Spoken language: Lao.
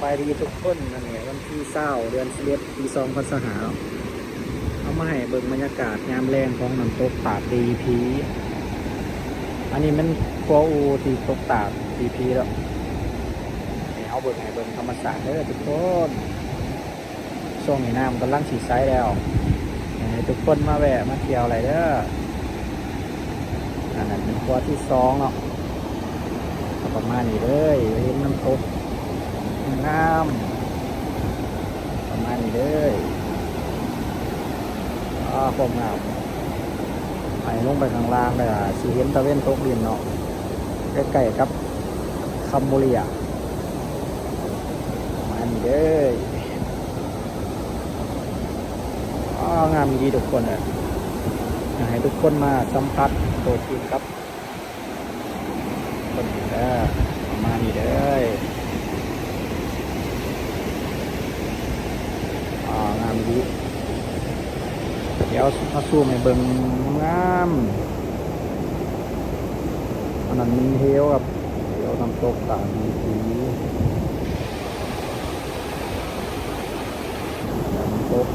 ສະບາຍດີທຸກຄົນ ມື້ນີ້ວັນທີຊາວ ເດືອນສິບເອັດ ປີສອງພັນຊາວຫ້າ ເອົາມາໃຫ້ເບິ່ງບັນຍາກາດຍາມແລງຂອງນ້ຳຕົກຕາດ ດີພີ. ອັນນີ້ແມ່ນຂົວອູ່ທີ່ຕົກຕາດ ດີພີ ແລ້ວ. ນີ້ເຮົາເບິ່ງໃຫ້ເບິ່ງທຳມະຊາດເດີທຸກຄົນ. ຊ່ວງນີ້ນ້ຳກຳລັງຊິໃສແລ້ວ ໃຫ້ທຸກຄົນມາແວະມາທ່ຽວໄດ້ເດີ. ອັນນັ້ນເປັນຂົວທີສອງເນາະ ກໍປະມານນີ້ເລີຍ ເຫັນນ້ຳຕົກງາມໆ ປະມານນີ້ເລີຍ. ອ້າ ຄວາມງາມ ໃຫ້ລົງໄປຂ້າງລ່າງແລ້ວຊິເຫັນຕາເວັນຕົກດິນເນາະ ໃກ້ໆກັບ ຄັມໂບເລຍ ປະມານນີ້ເດີ. ອ້າ ງາມອີ່ຫຼີທຸກຄົນເອີຍ ຢາກໃຫ້ທຸກຄົນມາສຳຜັດໂຕຈິງກັບຄົນອີກເດີ ປະມານນີ້ເດີ. ອ້າ ງາມອີ່ຫຼີ ດຽວມາຊູມໃຫ້ເບິ່ງງາມໆ. ອັນນັ້ນແມ່ນເຫວຄັບ ເຫວນ້ຳຕົກຕາດ ດີພີ ນ້ຳຕົກ